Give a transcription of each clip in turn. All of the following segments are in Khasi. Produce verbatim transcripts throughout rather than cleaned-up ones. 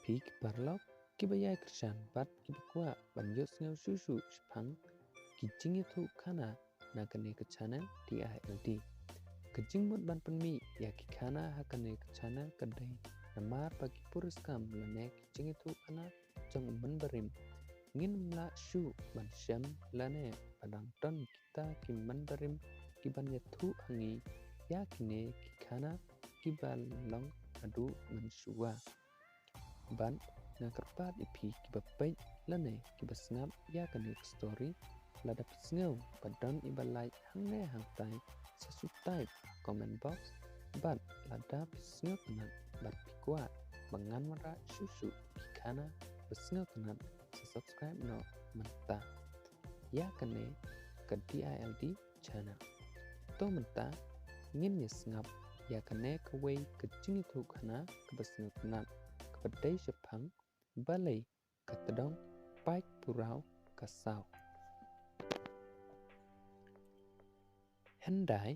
Phi ki paralok kiba ïai kyrshan bad kiba kwah ban ïohsngew shuh shuh shaphang ki jingïathuhkhana na kane ka channel D I L D. Ka jingmut ban pynmih ïa ki khana ha kane ka channel ka dei namar ba ki puriskam lane ki jingïathuhkhana jong u mynbarim. Ngim lah shuh ban shem lane ba dang don kita ki mynbarim kiban ïathuh ha ngi ïa kine ki khana kiba long haduh mynshuwa. Bad nga kyrpad ïa phi kiba peit lane kiba sngap ïa kane ka story, lada phi sngew ba don iba lait hangne hangtai, sa shu type ha comment box. Bad lada phi sngewtynnat bad phi kwah ba ngan wanrah shuh shuh ki khana ba sngewtynnat, sa subscribe noh mynta ïa kane ka D I L D channel. To mynta ngin ïa sngap ïa kane kawei ka jingïathuhkhana kaba sngewtynnat kaba dei shaphang balei ka tdong paid puraw ka saw. Hyndai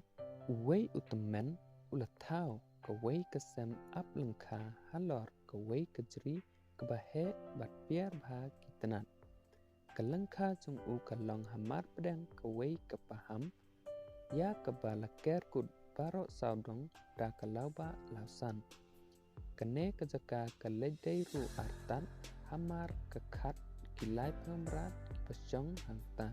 uwei u tymmen u la thaw kawei ka sem ap lyngkha halor kawei ka jri kaba heh bad piar bha ki tnat. Ka lyngkha jong u ka long hamar pdeng kawei ka paham ïa kaba la ker kut baroh sawdong da ka lawbah lawsan. Kane ka jaka ka leit dei ruh artat hamar ka khat ki laiphew mrad kiba shong hangta.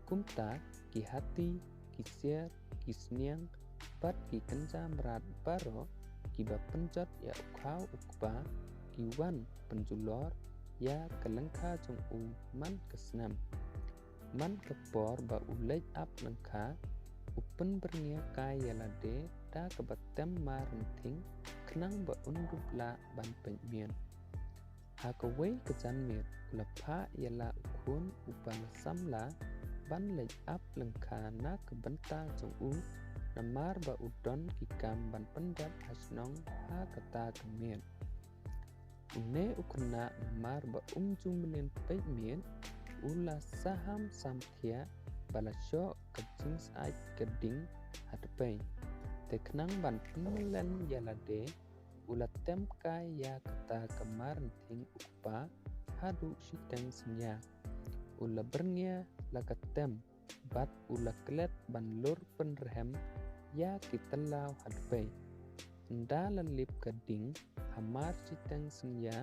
Kumta ki hati, ki siar, ki sniang bad ki kynja mrad baroh kiba pynjot ïa u khaw u kpa ki wan pynjulor ïa ka lyngkha jong u man ka snem. Man ka por ba u leit ap lyngkha, u pynbyrngia kai ïa lade da kaba tem mar rynthing khnang ba un dup lah ban peit miet. Ha kawei ka janmiet u la phah ïa la u khun uba la samla ban leit ap lyngkha na ka bynta jong u, namar ba u don ki kam ban pyndep ha shnong ha kata ka miet. Une u khynnah namar ba um ju mlien peit miet, u la saham samthiah ba la shoh ka jingsyaid ka ding ha tpei. Te khnang ban pynmlien ïa lade, u la tem kai ïa kata ka mar rynthing u kpa haduh shiteng synñia. U la byrngia la ka tem bad u la klet ban lur pynrhem ïa ki tlaw ha tpei. Ynda la lip ka ding hamar shiteng synñia,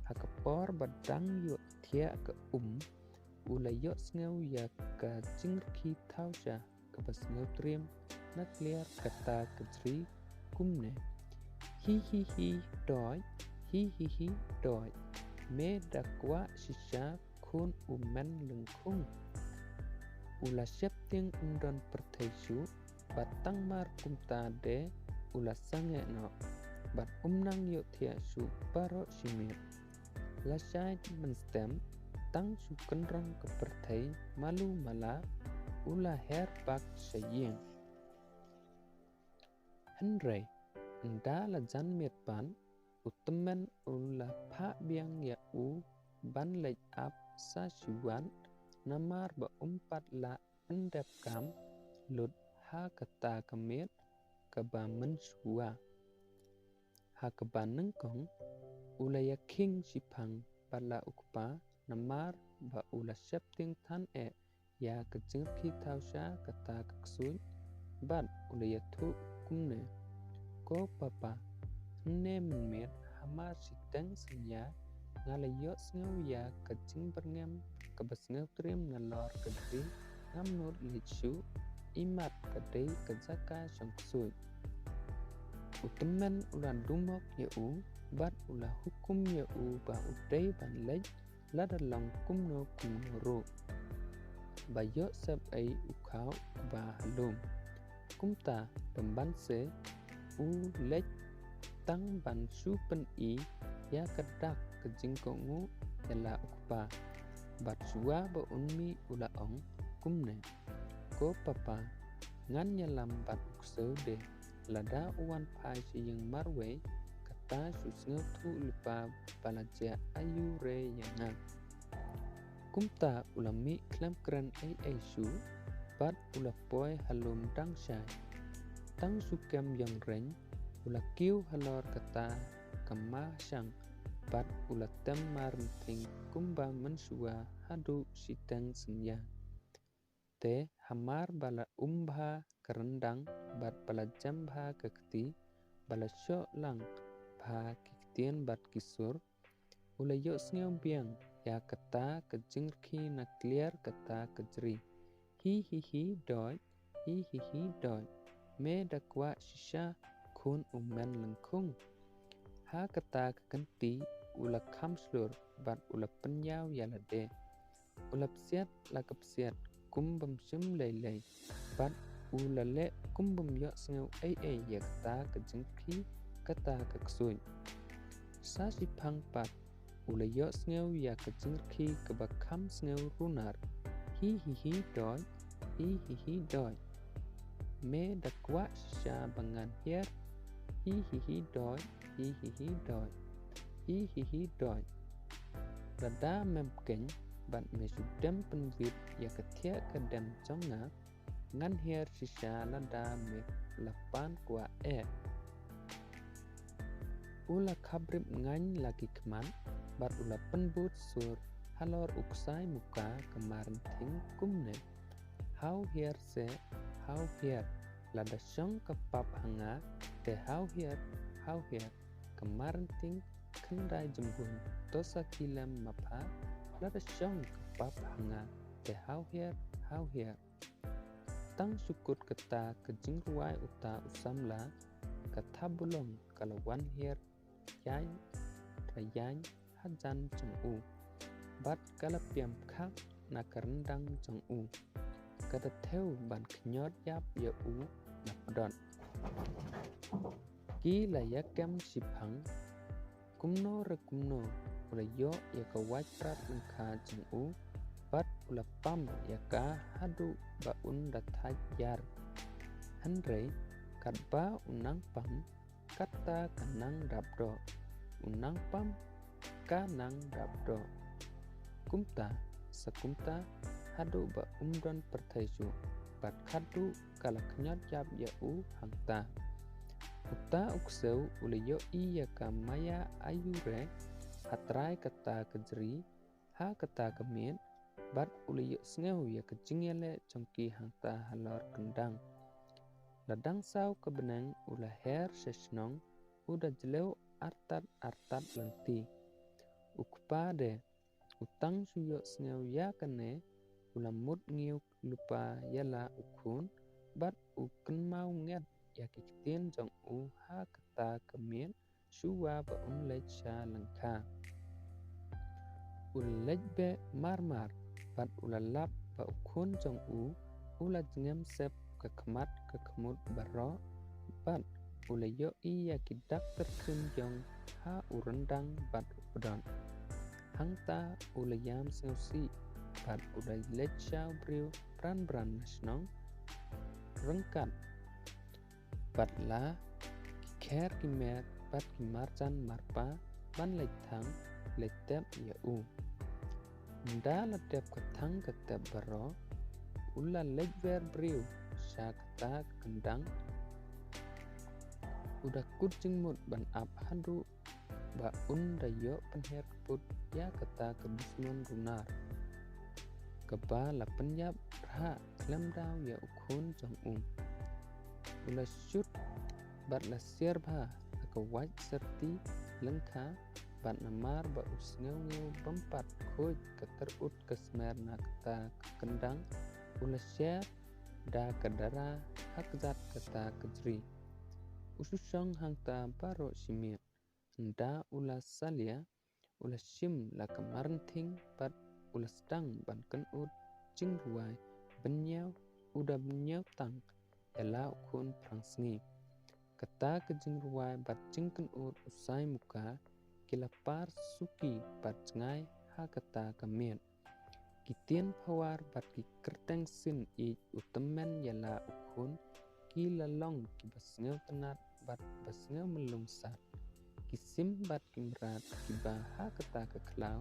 ha ka por ba dang ïohthiah ka um, u la ïohsngew ïa ka jingrkhie thawsha kaba sngewtriem na kliar kata ka jri kumne: Hi hi hi doi, hi hi hi doi, me da kwah shisha khun u men lyngkhung. U la sheptieng, ym don pyrthei shuh, bad tang mar kumta de u la sangeh noh, bad um nang ïohthiah shuh baroh shi miet. Lashai mynstem, tang shu kynrong ka pyrthei malu mala, u la her bak sha ïing. Hynrei ynda la jan miet pat, u tymmen u la phah biang ïa u ban leit ap sa shuwa, namar ba um pat lah pyndep kam lut ha kata ka miet kaba mynshuwa. Ha kaba nyngkong u la ïakhing shiphang bad la u kpa, namar ba u la sheptieng than eh ïa ka jingrkhie thawsha kata ka ksuid, bad u la ïathuh kumne: Ko papa, hynne mynmiet hamar shiteng synñia nga la ïohsngew ïa ka jingbyrngem kaba sngewtriem nalor ka jri, ngam nud leit shuh, imat ka dei ka jaka shong ksuid. U tymmen u la dumok ïa u bad u la hukum ïa u ba u dei ban leit lada long kumno kumno ruh, ba ïoh sep ei u khaw ba ha lum. Kumta pynban se u leit tang ban shu pyni ïa ka dak ka jingkohnguh ïa la u kpa. Bad shuwa ba un mih u la ong kumne: Ko papa, ngan ïalam bad u ksew de, lada u wan phai sha ïing marwei, kata shu sngewthuh lypa ba la jia aïu re ïa nga. Kumta u la mih khlem kren ei ei shuh, bad u la poi ha lum dang shai. Tang shu kem ïong reng u la kiew halor kata ka mashang, bad u la tem marrynthing kumba mynshuwa haduh shiteng synñia. Te hamar ba la um bha ka ryndang bad ba la jem bha ka kti, ba la shoh lang bha ki ktien bad ki sur, u la ïohsngew biang ïa kata ka jingrkhie na kliar kata ka jri. Hi hi hi doit, hi hi hi doit. Me da kwah shisha khun u men lyngkhung. Ha kata ka kynti u la kham shlur bad u la pynïaw ïa lade. U la psiat la ka psiat kum bym shym lei lei bad u la leh kum bym ïohsngew ei ei ïa kata ka jingrkhie, kata ka ksuid. Sa shiphang pat u la ïohsngew ïa ka jingrkhie kaba kham sngew runar. Hi hi hi doit, hi hi hi doit. Me da kwah shisha ba ngan hiar. Hi hi hi doit, hi hi hi doit. Hi hi hi doit. Lada mem keiñ bad me shu dem pynwit ïa ka thiah ka dem jong nga, ngan hiar shisha lada me la pan kwah eh. U la khabrip ngaiñ la ki khmat bad u la pynbud sur halor u ksai muka ka marrynthing kumne. Haw hiar se, haw hiar, lada shong ka pap ha nga, te haw hiar, haw hiar, ka marrynthing khyndai jymbuiñ, to sa ki lem mapha, lada shong ka pap ha nga, te haw hiar, haw hiar. Tang shu kut kata ka jingrwai uta u samla, ka thapbulong ka la wan hiar ïaid ra ïaid hajan jong u. Bad ka la piam khak na ka ryndang jong u. Ka da thew ban khñiot ïap ïa u na pdot. Ki la ïakem shiphang, kumno re kumno u la ïoh ïa ka wait prat lyngkha jong u, bad u la pam ïa ka haduh ba un da thait ïar. Hynrei katba u nang pam, kata ka nang dap doh. U nang pam, ka nang dap doh. Kumta sa kumta haduh ba um don pyrthei shuh, bad khatduh ka la khñiot ïap ïa u hangta. Uta u ksew u la ïohi ïa ka maïa aiu re ha trai kata ka jri, ha kata ka miet, bad u la ïohsngew ïa ka jingïaleh jong ki hangta halor kyndang. La dang saw ka bneng u la her sha shnong, u da jlew artat artat lynti. U kpa de, u tang shu ïohsngew ïa kane, u la mut ngiew lypa ïa la u khun, bad u kynmaw nget ïa ki ktien jong u ha kata ka miet, shuwa ba un leit sha lyngkha. U la leit beh mar mar, bad u la lap ba u khun jong u, u la jngem sep ka khmat ka khmut baroh, bad u la ïohi ïa ki dak tyrkhim jong ha u ryndang bad u pdot. Hangta u la ïam sngewsih, bad u la leit sha u briew bran bran na shnong ryngkat. Bad la ki kher ki mer bad ki marjan marpa ban leit thang leit tep ïa u. Ynda la tep ka thang ka tep baroh, u la leit wer briew sha kata ka kyndang. U da kut jingmut ban ap haduh ba un da ïoh pynher kput ïa kata ka dusmon runar, kaba la pynïap rhah khlem daw ïa u khun jong u. U la shut bad la siar bha ha ka wait syrti lyngkha, bad namar ba u sngew ngiew bym pat khuid ka tyrut ka smer na kata ka kyndang, u la share da ka dara ha kjat kata ka jri. U shu shong hangta baroh shi miet. Ynda u la salia, u la shim la ka marnthing bad u la sdang ban kynud jingrwai bynñiaw, u da bynñiaw tang ïa la u khun phrangsngi. Kata ka jingrwai bad jingkynud u Saimuka ki la par suki bad jngai ha kata ka miet. Ki tien phawar bad ki kyrteng sin ïeit u tymmen ïa la u khun ki la long kiba sngewtynnat bad ba sngewmlumsat. Ki sim bad ki mrad kiba ha kata ka khlaw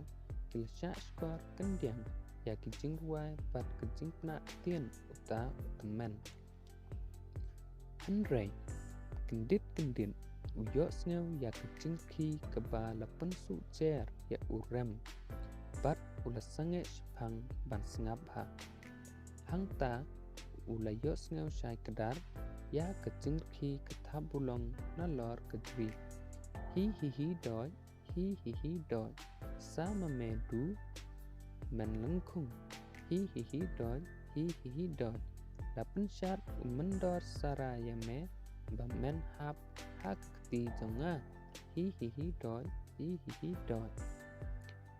ki la shah shkor kyndiang ïa ki jingrwai bad ka jingpynah ktien uta u tymmen. Hynrei kyndit kyndit u ïohsngew ïa ka jingkyrkhu kaba la pynsuh jer ïa u rem, bad u la sangeh shiphang ban sngap ha. Hangta u la ïohsngew shai kdar ïa ka jingkyrkhu ka thapbulong nalor ka jri. Hi hi hi doi, hi hi hi doi, sa ma me du men lyngkhung. Hi hi hi doi, hi hi hi doi, la pynshad u myndor sara ïa me ba men hap ha ka kti jong nga. Hi hi hi doi, hi hi hi doi.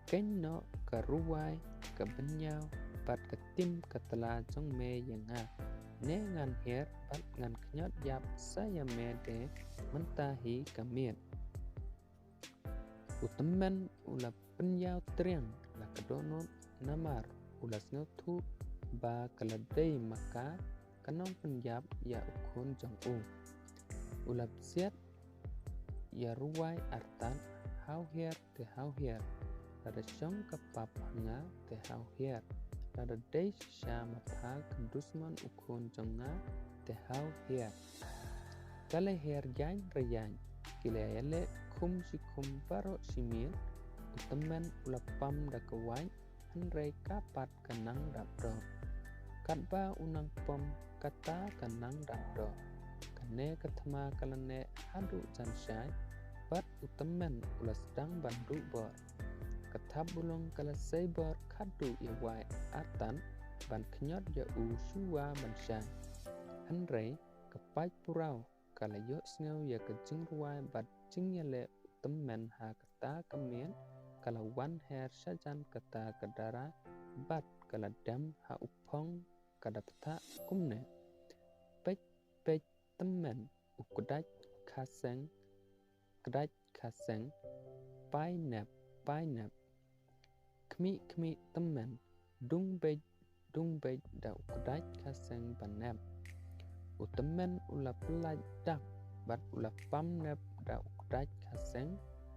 Kynnoh ka ruwai ka bynñiaw bad ka tim ka tla jong me ïa nga. Ne ngan hiar bad ngan khñiot ïap sa ïa me de mynta hi ka miet. U tymmen u la pynïaw triang la ka dohnud namar u la sngewthuh ba ka la dei ma ka ka nongpynïap ïa u khun jong u. U la psiat ïa ruwai artat, haw hiar te haw hiar. Lada shong ka pap ha nga te haw hiar. Lada dei shisha ma pha ka dusmon u khun jong nga te haw hiar. Ka la hiar jaiñ re jaiñ, ki la ïaleh khum shi khum baroh shi miet. U tymmen u la pam da ka waiñ, hynrei ka pat ka nang dap doh. Katba u nang pom kata ka nang dap doh. Kane ka thma ka la neh haduh jan shai, bad u tymmen u la sdang ban duh bor. Ka thapbulong ka la sei bor khadduh ïa wai artat ban khñiot ïa u shuwa ban shai. Hynrei ka paid puraw ka la ïohsngew ïa ka jingrwai bad jingïaleh u tymmen ha kata ka miet, ka la wan her shajan kata ka dara bad ka la dem ha u phong, ka da pynthah kumne: Peit peit tymmen, u kdait khaseng, kdait khaseng, painep painep. Khmih khmih tymmen, dung beit dung beit da u kdait khaseng ban nep. U tymmen u la pyllait dak bad u la pam nep da u kdait khaseng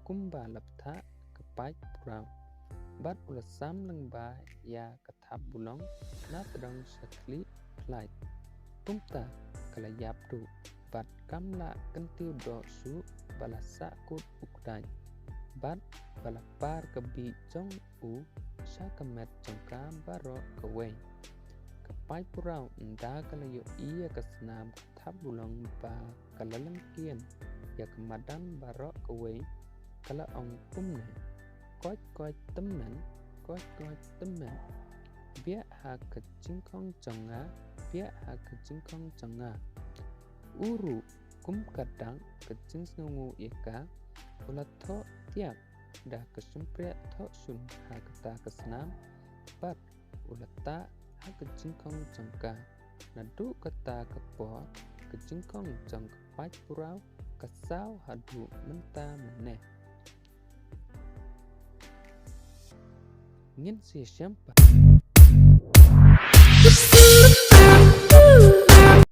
kumba la pynthah ka paid puraw. Bad u la sam lyngba ïa ka thapbulong na tdong sha khlieh pynlait. Kumta ka la ïap duh bad kam lah kyntiew doh shuh ba la sahkut u kdait bad ba la par ka bih jong u sha ka met jong ka baroh kawei. Ka paid puraw ynda ka la ïohi ïa ka snam ka thapbulong ba ka la lyngkien ïa ka madan baroh kawei, ka la ong kumne: Koit koit tymmen, koit koit tymmen, biah ha ka jingkhong jong nga, biah ha ka jingkhong jong nga. U ruh kum ka dak ka jingsngewnguh ïa ka, u la thoh tiap da ka shympriah thoh shun ha kata ka snam bad u la tah ha ka jingkhong jong ka. Naduh kata ka por ka jingkhong jong ka paid puraw ka saw haduh mynta mynne. Ngin sa ïashem pat.